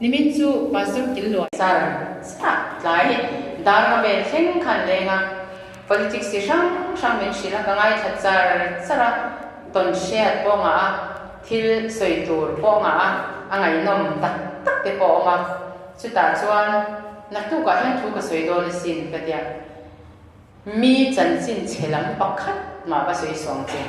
Nimin chu Pastor Killuai char char tlai dar nga vel thleng khan leng a, politics chi hrang hrang min hrilh a, ka ngaithla char char a, tawn hriat pawh ngah a, thil sawi tur pawh ngah a, a ngaihnawm tak tak te pawh a awm a, chutah chuan naktukah hian thu ka sawi dawn asin ka tia. Mi chanchin chhe lam pakhat mah va sawi suang che.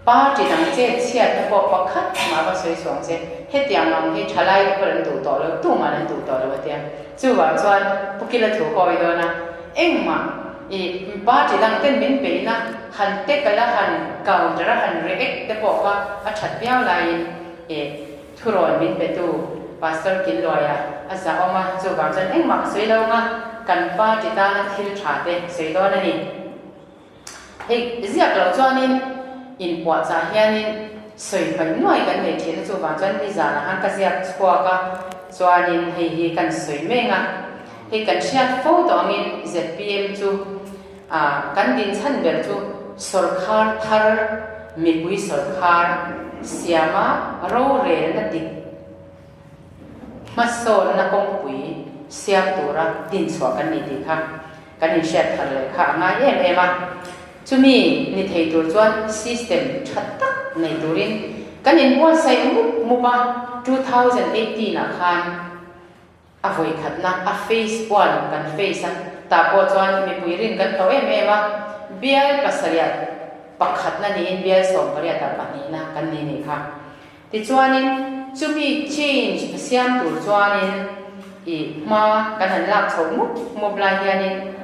Party dang chet chhiatna pawh pakhat mah va sawi suang che. Hetiang ang hi thalai te pawh an duh tawh lo, tuman an duh tawh lo a tia. Chuvang chuan Pu Kila thu ka awi dawn a, engmah i party dang ten min beihna han tackle a, han counter a, han react te pawh kha a that viau laiin i Thurawn min petu Pastor Killuaia a zahawm a, chuvang chuan engmah ka sawi lo anga kan party tana thil tha te sawi dawn a ni. Hei ziak loh chuanin inpuahchah hianin sawi hmaih nuai kan nei thin a, chuvang chuan nizanah khan ka ziak chhuak a, chuanin hei hi kan sawi meng a, hei kan hriat fo tawh angin zpm chu Kan dinchhan ber chu sawrkhar thar, mipui sawrkhar siama rorelna dik hmasawnna kawngpui siam tura dinchhuah kan ni tih kha kan inhriat thar leh kha a ngai em em a. Chumi ni thei tur chuan system tha tak nei turin kan inbuatsaih mup mup a, 2018 ah khan A vawikhatna a face one kan face a, tah pawh chuan mipui rin kan hlo em em a, bial pasariat pakhatna niin bial sawmpariatah pahnihna kan ni nih kha. Tichuanin chumi change a siam tur chuanin i hma kan han lak chho mup mup lai hianin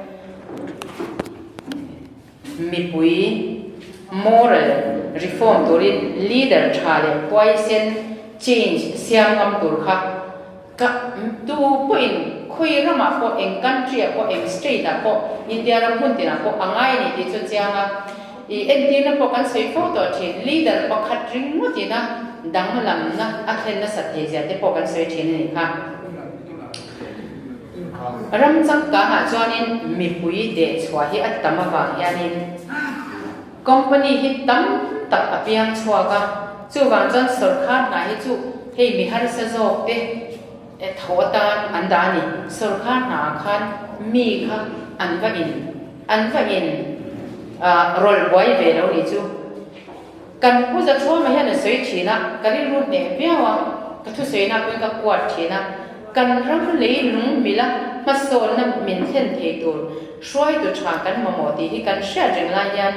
mipui moral reform turin leader tha leh huaisen change siam ngam tur kha Ka tu pawhin khawi ramah pawh eng country ah pawh eng state ah pawh India ram hmun tinah pawh a ngai a ni tih chu chiang a, i entirna pawh kan sawi fo tawh thin, leader pakhat ringawt ina danglamna a thlen nasat thei zia te pawh kan sawi thin a nih kha. Ram changkangah chuanin mipui dehchhuah hi a tam avang hianin company hi tam tak a piang chhuak a, chuvang chuan sawrkhar hna hi chu hei mi harsa zawk te tho atan an dah a ni. Sawrkhar hna ah khan mi kha an va in an va in rawlh buai ve lo nih chu. Kan pu Zathuama hian a sawi thin a, ka rilru hneh viau a, ka thusawinak pawhin ka kuat thin a, kan ram lei lung mila hmasawnna min thlen thei tur hruaitu tha kan mamawh tih hi kan hriat reng lai hian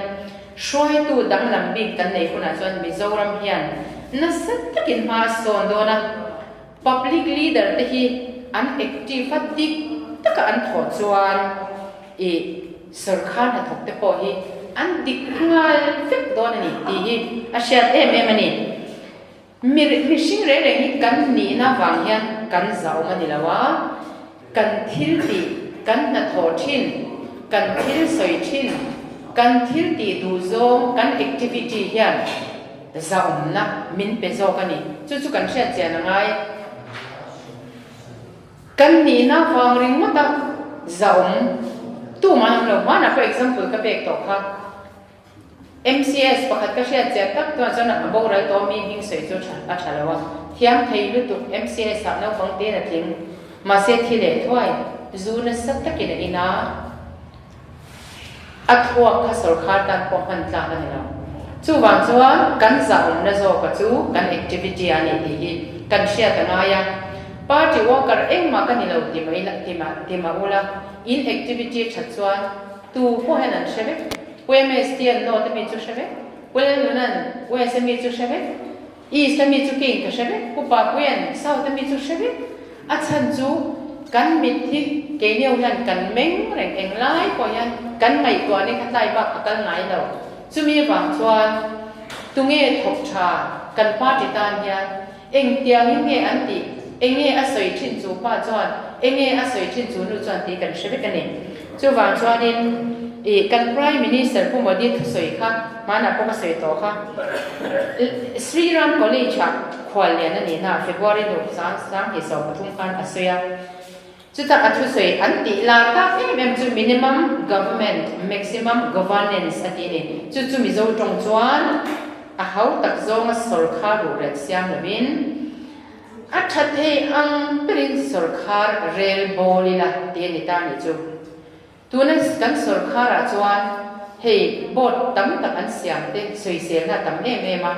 hruaitu danglam bik kan nei hunah chuan Mizoram hian nasa takin hma a sawn dawn a, public leader te hi an active a dik taka an thawh chuan I sawrkhar hnathawk te pawh hi an dik nghal vek dawn a ni tih hi a hriat em em a ni. Mi mihring reng reng hi kan nihna vang hian kan zahawm a ni lo a, kan thil tih, kan hnathawh thin, kan thil sawi thin, kan thil tih duh zawng, kan activity hian zahawmna min pe zawk a ni. Chu chu kan hriat chian a ngai. Kan nihna vang ringawt a zahawm tumah an awm lo. Hmanah pawh example ka pek tawh kha. MCS pakhat ka hriat chiah tak tunah chuan a boral tawh mi hming sawi chu a tha lo a. Thiam thei lutuk MCS ah naupang tein a tling. Mahse thi leh thuai zu nasa takin a in a. A thuak kha sawrkhar tan pawh hman tlak a ni lo. Chuvang chuan kan zahawmna zawka chu kan activity a ni tih hi kan hriat a ngai a. Party worker engmah ka ni lo ti mai ti mah ti mah ula, in activity that chuan tu pawh hian an hre vek. Pu MST an North ami chu hre vek, Pu Lalnuna'n West ami chu hre vek, East ami chu King ka hre vek, Pu Papuia'n South ami chu hre vek. A chhan chu kan mit hi keiniau hian kan meng reng eng lai pawh hian kan ngaihtuah ni kha tlai bak a kal ngai lo. Chumi avang chuan tunge thawk tha kan party tan hian engtiangin nge an tih, enge a sawi thin chu pa chuan, enge a sawi thin chu nu chuan tih kan hre vek a ni. Chuvang chuanin ih kan Prime Minister Pu Modi thusawi kha hmanah pawh ka sawi tawh kha Sri Ram College ah Khuallian a nihna February nup 2023 khan a sawi a. Chutah a thusawi an tih lar tak em em chu Minimum Government, Maximum Governance a tih a ni. Chu chu Mizo tawng chuan a hau tak zawnga sawrkhar ruhrel siam lovin. A tha thei ang berin sawrkhar rel bawl ila tih a ni ta a nih chu. Tuna kan sawrkharah chuan hei board tam tak an siam te sawiselna a tam em em a,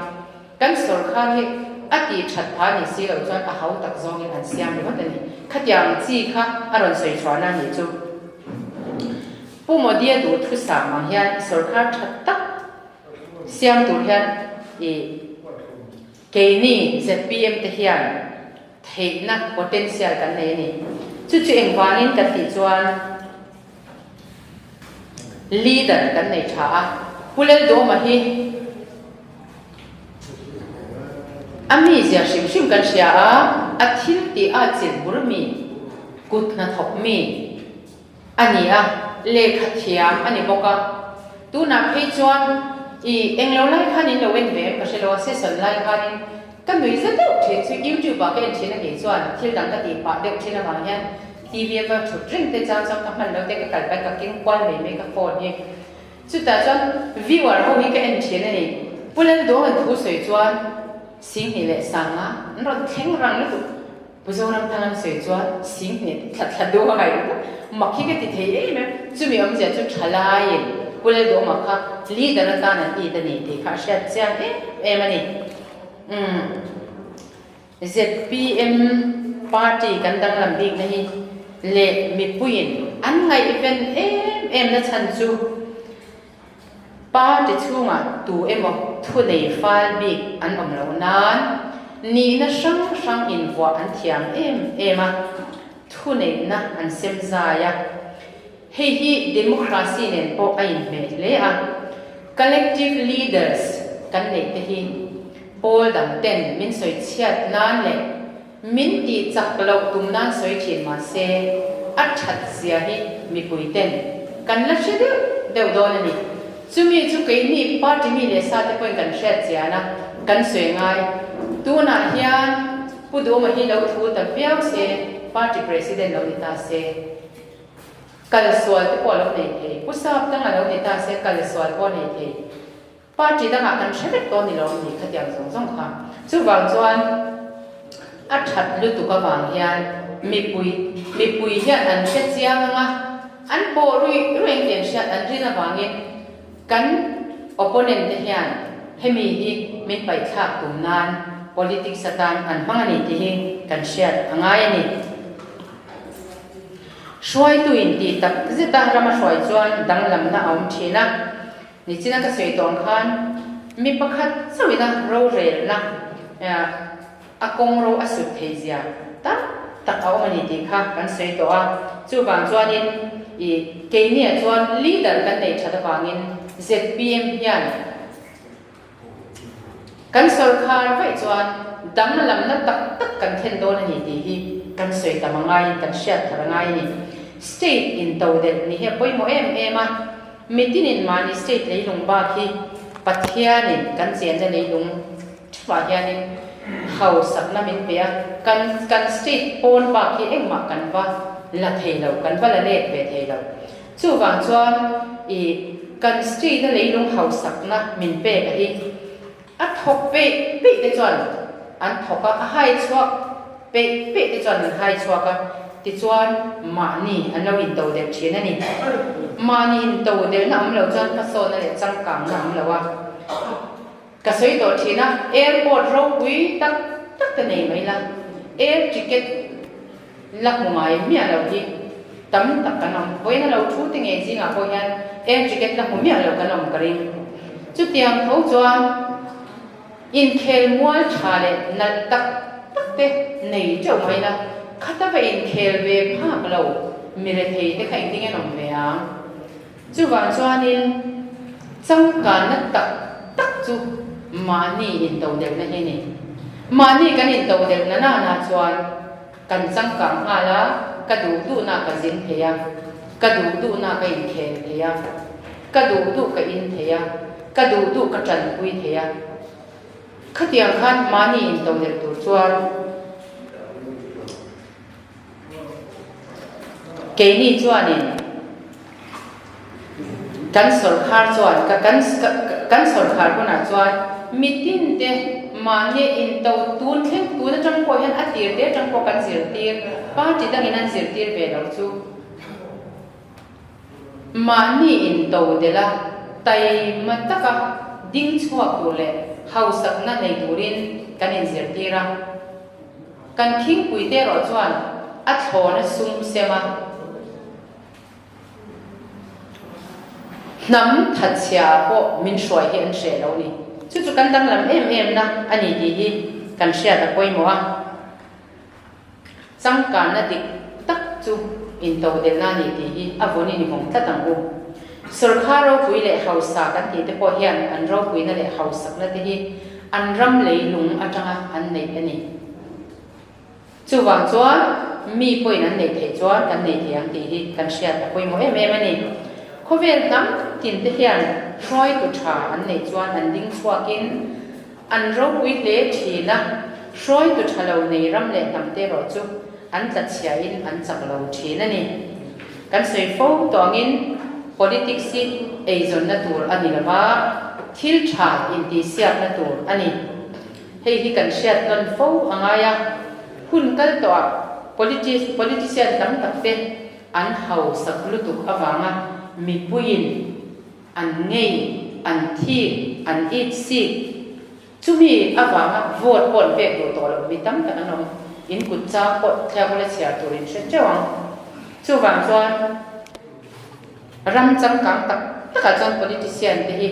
kan sawrkhar hi a tih that phah ni si loh chuan a hau tak zawngin an siam ringawt a ni. Khatiang chi kha a rawn sawi chhuahna a nih chu. Pu Modi-a duhthusam ang hian sawrkhar tha tak siam tur hian i Keini zpm te hian theihna, potential, kan nei a ni. Chu chu engvangin kan tih chuan leader kan nei tha a. Pu Laldawma hi a mizia hrim hrim kan hria a, a thil tih a chilh bur mi, kut hnathawk mi a ni a, lehkha thiam a ni bawk a. Tunah phei chuan i englo lai khan in lo en ve em ka hre lo a, session lai khanin ka nui za deuh thin chu YouTube ah ka en thin a nih chuan thil dang ka tih pah deuh thin avang hian TV a va thut reng te chang chuan ka hman lo te ka kal pai ka keng kual mai mai ka phone hi. Chutah chuan viewer ho hi ka en thin a ni. Pu Lalduang an thu sawi chuan Singhnih leh Sanga an rawn thleng rang lutuk. Pu Zoramthang an sawi chuan Singhnih thla thla duh a ngaih lutuk. Mak hi ka ti thei em em. Chumi awmzia chu thalaiin Pu Lalduama kha leader atan an it a ni tih kha a hriat chiang em em a ni. Umm. Zpm party kan danglam bikna hi leh mipuiin an ngaihven em em na chhan chu Party chhungah tu emaw thunei fal bik an awm lo nan nihna hrang hrang invuah an thiam em em a, thuneihna an sem zai a. Hei hi democracy nen pawh a inhmeh hle a, collective leaders kan neih te hi pawl dang ten min sawi chhiat nan leh min tih chak loh tum nan sawi thin mah se a that zia hi mipui ten kan la hre deuh deuh dawn a ni. Chumi chu keini party mi leh sa te pawhin kan hriat chian a, kan sawi ngai. Tunah hian Pu Duhawma hi lo thu ta viau se, party president lo ni ta se. Kal sual te pawh a lo nei thei. Pu Sap dang a lo ni ta se kal sual pawh a nei thei. Party dangah kan hre vek dawn ni lo ni khatiang zawng zawng kha. Chuvang chuan a that lutuk avang hian mipui mipui hian an hre chiang ang a, an pawh ruih ruih ang tih an hriat an rin avangin kan opponent te hian hemi hi min paihthlak tum nan politics atan an hmang a ni tih hi kan hriat a ngai a ni. Hruaitu in tih tak zeta rama hruai chuan danglamna a awm thin a, nichina ka sawi tawng khan mi pakhat chauhina rorelna a kawng ro a sut thei zia tam tak a awm a ni tih kha kan sawi tawh a, chuvang chuanin i keiniah chuan leader kan nei that avangin zpm hian Kan sawrkhar vaih chuan danglamna tak tak kan thlen dawn a ni tih hi kan sawi tam a ngaiin kan hriat thar a ngai a ni. State in todelh ni hi a pawimawh em em a, mitinin mahni state leilung bak hi Pathianin kan chenna leilung theuhah hianin hausakna min pe a, kan kan state pawn bak hi engmah kan va la thei lo, kan va la let ve thei lo. Chuvang chuan i kan street a leilung hausakna min pek a hi a thawk peih peih te chuan an thawk a, a hai chhuak peih peih te chuan an hai chhuak a, tichuan mahni an lo into delh thin a ni. Mahni into delhna awm lo chuan hmasawnna leh changkangna awm lo a. Ka sawi tawh thin a, airport ropui tak tak te nei mai la, air ticket la hmu ngai miah lo hi tam tak kan awm. Vawiin a lo thu te ngei zingah pawh hian air ticket la hmu miah lo kan awm ka ring. Chutiang tho chuan inkhel mual tha leh nalh tak tak te nei teuh mai la, khata va inkhel ve phak lo mi rethei te kha engtin nge an awm ve ang? Chuvang chuanin changkanna tak tak chu mahni intodelhna hi a ni. Mahni kan intodelhna nana chuan kan changkang nghal a, ka duh duhna ka zin thei a, ka duh duhna ka inkhel thei a, ka duh duh ka in thei a, ka duh duh ka tanpui thei a. Khatiang khan mahni intodelh tur chuan Keini chuanin kan sawrkhar chuan kan sawrkhar hunah chuan mitinte. Mahni into tun thleng tun atang pawh hian a tir te atang pawh kan zirtir, party dangin an zirtir ve lo chu. Mahni into delh a, taima taka ding chhuak tur leh hausakna nei turin kan inzirtir a. Kan khingpui te erawh chuan a thlawna sum sem a. Hnam thatchhia pawh min hruai hi an hreh lo ni. Chu chu kan danglam em em na a ni tih hi kan hriat a pawimawh a. Changkanna dik tak chu intodelhna a ni tih hi a vawnin i vawng tlat ang u. Sawrkhar ropui leh hausa kan tih te pawh hian an ropuina leh hausakna te hi an ram leilung atanga an neih a ni. Chuvang chuan mi pawhin an neih theih chuan kan nei thei ang tih hi kan hriat a pawimawh em em a ni. Khawvel hnam tin te hian hruaitu tha an neih chuan an ding chhuakin an ropui hle thin a, hruaitu tha lo nei ram leh hnam te erawh chu an tla chhiahin an chak lo thin a ni. Kan sawi fo tawh angin politics hi eizawnna tur a ni lova, thil tha intihsiakna tur a ni. Hei hi kan hriat nawn fo a ngai a, hun kal tawhah politician tam tak te an hausak lutuk avanga mipuiin an ngei, an thik, an itsik. Chumi avanga vote pawh an pek duh tawh loh mi tam tak an awm. In kut chang pawh thliak ula chhiar tur in hre teuh ang. Chuvang chuan. Ram changkang tak takah chuan politician te hi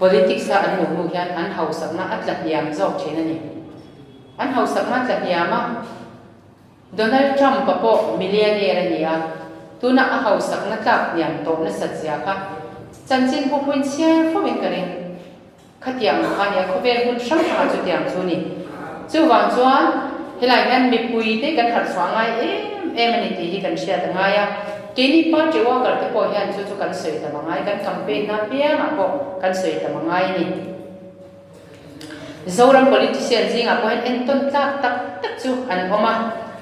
politics a an luh hnu hian an hausakna a tla hniam zawk thin a ni. An hausakna a tla hniam a, Donald Trump-a pawh millionaire a ni a, tuna a hausakna tlak hniam tawh nasat zia kha chanchin bu pawhin chhiar fo in ka ring. Khatiang kha nia khawvel hmun hrang hrangah chutiang chu ni. Chuvang chuan helai hian mipui te kan harh chhuah ngai em em a ni tih hi kan hriat a ngai a. Keini party worker te pawh hian chu chu kan sawi tam a ngai, kan campaign na piangah pawh kan sawi tam a ngai a ni. Zoram politician zingah pawh hian entawn tlak tak tak chu an awm a,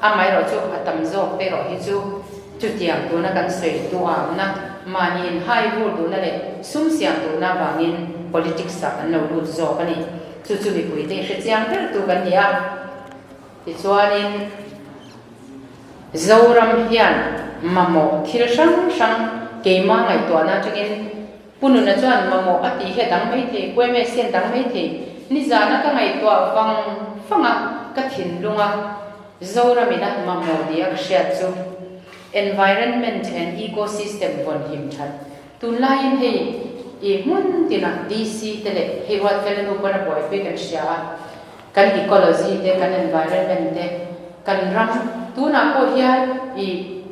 amaherawh chu a tam zawk te erawh hi chu Chutiang tuna kan sawi duamna, mahni inhai vur duhna leh sum siam duhna avangin politics ah kan lo lut zawk a ni. Chu chu mipuite i hrechiang ber tu kan ni a. Tichuanin Zoram hian mamawh thil hrang hrang keimah ngaihtuahna atangin Pu Nuna chuan mamawh a tih hi a dang maithei, Pu MS hian dang maithei. Nizana ka ngaihtuah vang vang a, ka thinlung a, Zoramin a mamawh nia ka hriat chu Environment and Ecosystem vawn him that. Tunlaiin hei i hmun tinah DC te leh hei Ruatfela nu pawn a buaipui kan hria a, kan ecology te, kan environment te, kan ram tunah pawh hian i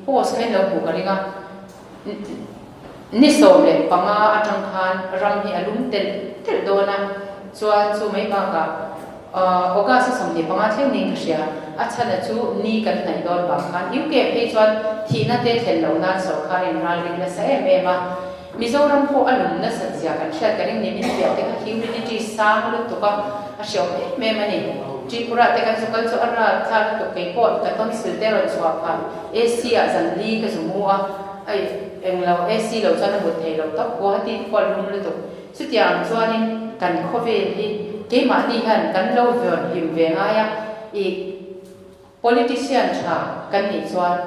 post kha in lo hmuh ka ring a, Ni 15 atang khan ram hi a lum telh telh dawn a, chuan chu mai bakah August a 25 thleng niin ka hria, a chhan a chu ni kan hnaih dawn vang khan UK phei chuan thihna te thlen loh nan sawrkharin ralring nasa em em a, Mizoram pawh a lum nasat zia kan hriat ka ring ni min piah te kha humidity sang lutuk a, a hreawm em em a ni. Tripura te kan zu kal chu a ral thla lutuk kei pawh ka tonsil te rawn chhuah phah AC ah zan li ka zu mu a, ai englo AC lo chuan a mut thei lo tawp, Guwahati te pawh a lum lutuk. Chutiang chuanin kan khawvel hi keimahni hian kan lo vawn him ve ngai a, i politician tha kan nih chuan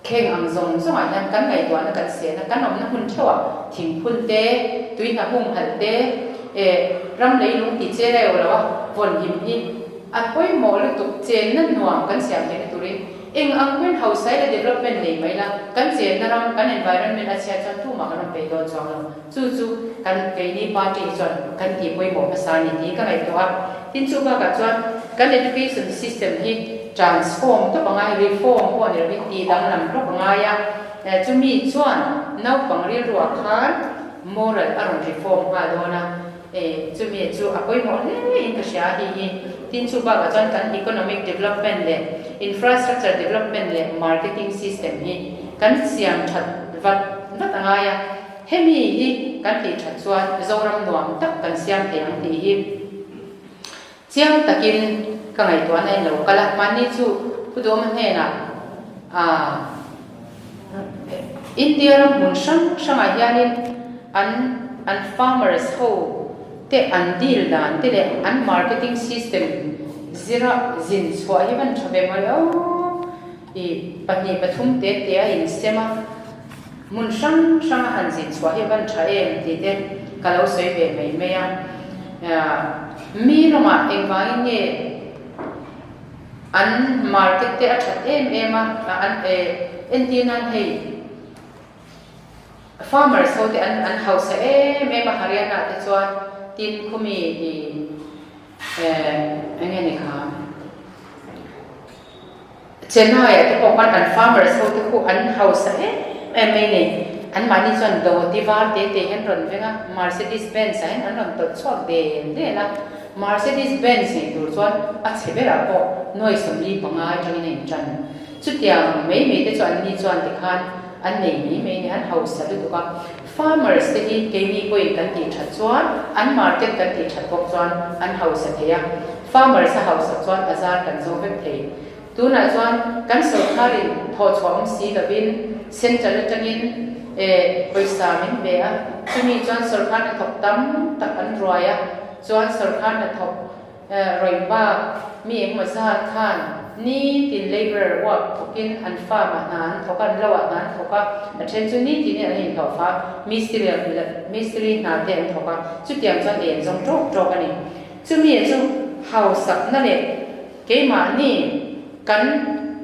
kheng ang zawng zawngah hian kan ngaihtuahna kan sehna kan awmna hmun theuhah thingphun te, tuihna humhalh te, eh ram leilung ti che reuh lo a vawn him hi a pawimawh lutuk chenna nuam kan siam theihna turin Eng ang pawhin hausa ila development nei mai la, kan chenna ram, kan environment a chhiat chuan tumah kan rawn peih dawn chuang lo. Chu chu kan keini party hi chuan kan tih pawimawh hmasa a ni tih ka ngaihtuah a. Tin chu bakah chuan kan education system hi transform tawp a ngai, reform pawh ni lovin tih danglam hlawk a ngai a. Chumi chuan naupang rilruah khan moral a rawn reform nghal dawn a. E, chumi chu a pawimawh hle in ka hria a hei hi. Tin chu bakah chuan kan economic development leh infrastructure development leh marketing system hi kan siam that vat vat a ngai a. Hemi hi kan tih that chuan Zoram nuam tak kan siam thei ang tih hi chiang takin ka ngaihtuahna in lo kal a. Mahni chu Pu Duhawma hnenah ah India ram hmun hrang hrangah hianin an an farmers ho. te an deal dan te leh an marketing system zira zin chhuah hi van tha ve mawle aw. I pahnih pathum te te a insem a, hmun hrang hranga han zin chhuah hi van tha em tih te ka lo sawi ve mai mai a. Mi ramah engvangin nge an market te a that em em a, an entir nan hei farmers ho te an an hausa em em a Haryana te chuan tin khawmi i eng nge ni kha. Chennai ah te pawh khan an farmers ho te khu an hausa em em mai ni. An mahni chuan dawti var te te hian rawn veng a, Mercedes Benz ah hian an rawn tawlh chhuak del del a. Mercedes Benz nei tur chuan a chhe berah pawh nuai 45 atangin a intan. Chutiang mai mai te chu an ni chuan tikhan an nei mai mai ni, an hausa lutuk a. Farmers te hi keini pawhin kan tih that chuan an market kan tih that bawk chuan an hausa thei a, farmers a hausak chuan a zar kan zo vek thei. Tunah chuan kan sorkarin thawhchhuah awm si lovin central atangin eh pawisa min pe a, chumi chuan sorkar hnathawk tam tak an ruai a, chuan sorkar hnathawk Rawih bak mi engmaw zat khan nitin labourer work thawkin an farm ah hna an thawk a, an lo ah hna an thawk a, a then chu nitin in an inhlawh fa mistiri mistiri hna te an thawk a, chutiang chuan ei an zawng tawk tawk a ni. Chumi chu hausakna leh keimahni kan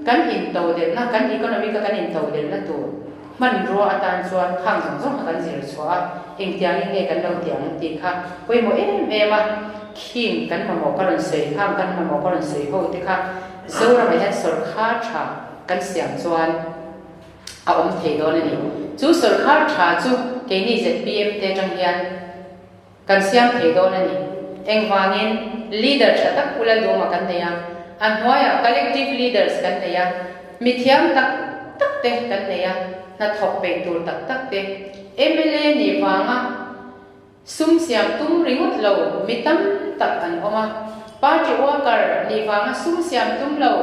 kan intodelhna, kan economic a kan intodelhna tur hmanrua atan chuan khang zawng zawng kha kan zir chhuah a, engtiangin nge kan lo ti ang tih kha pawimawh em em a, khing kan mamawh ka rawn sawi, khang kan mamawh ka rawn sawi ho te kha Zoramah hian sawrkhar tha kan siam chuan a awm thei dawn a ni. Chu sawrkhar tha chu keini zpm te atang hian kan siam thei dawn a ni. Engvangin leader tha tak Pu Lalduma kan nei a, a hnuaiah collective leaders kan nei a, mithiam tak tak te kan nei a, hnathawk peih tur tak tak te. Mla nih vanga sum siam tum ringawt lo mi tam tak an awm a, party worker nih vanga sum siam tum lo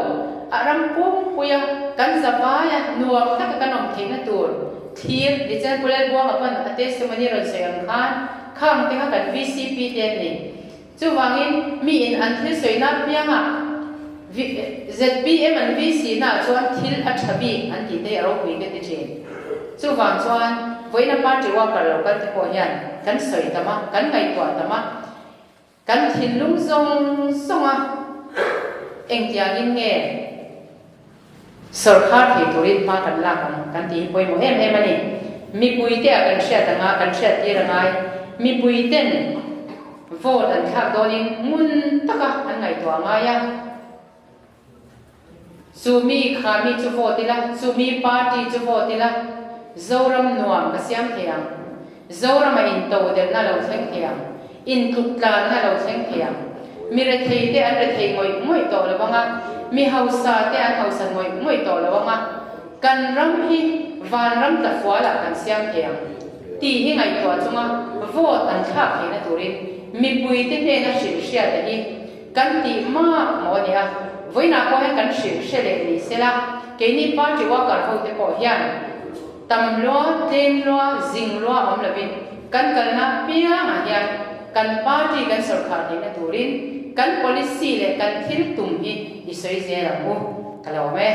a ram pumpuia kan zavaia nuam taka kan awm theihna tur Thlir, Nichan Pu Lalbuanga pawn a testimony rawn sawi ang khan, khang te kha kan vcp te an ni. Chuvangin mi in an thil sawina piangah zpm an VC na ah chuan thil a tha bik an tih te hi a ropui ka ti thin. Chuvang chuan vawiina party worker lo kal te pawh hian kan sawi tam a, kan ngaihtuah tam a, kan thinlung zawng zawng a engtiangin nge Sawrkhar thei turin hma kan lak ang kan tih hi pawimawh em em a ni. Mipuite ah kan hriat anga kan hriat tir a ngai. Mipuiten vote an thlak dawnin ngun taka an ngaihtuah a ngai a. Chu mi kha mi chu vote ila, chu mi party chu vote ila, Zoram nuam ka siam thei ang. Zorama intodelhna lo thleng thei ang, intluktlanna lo thleng thei ang. Mi rethei te an rethei ngawih ngawih tawh lo ang a, mi hausa te an hausa ngawih ngawih tawh lo ang a, kan ram hi vanram tlafualah kan siam thei ang tih hi ngaihtuah chunga vote an thlak theihna turin mipuite hnena hrilh hriata hi kan tih mak maw a ni a, vawiinah pawh hian kan hrilh hre leh ni sela, keini party worker hote pawh hian Tam lua, tlem lua, zing lua awm lovin kan kalna piangah hian kan party kan sawrkhar theihna turin kan policy leh kan thil tum hi i sawi zel ang u. Ka lo awm e.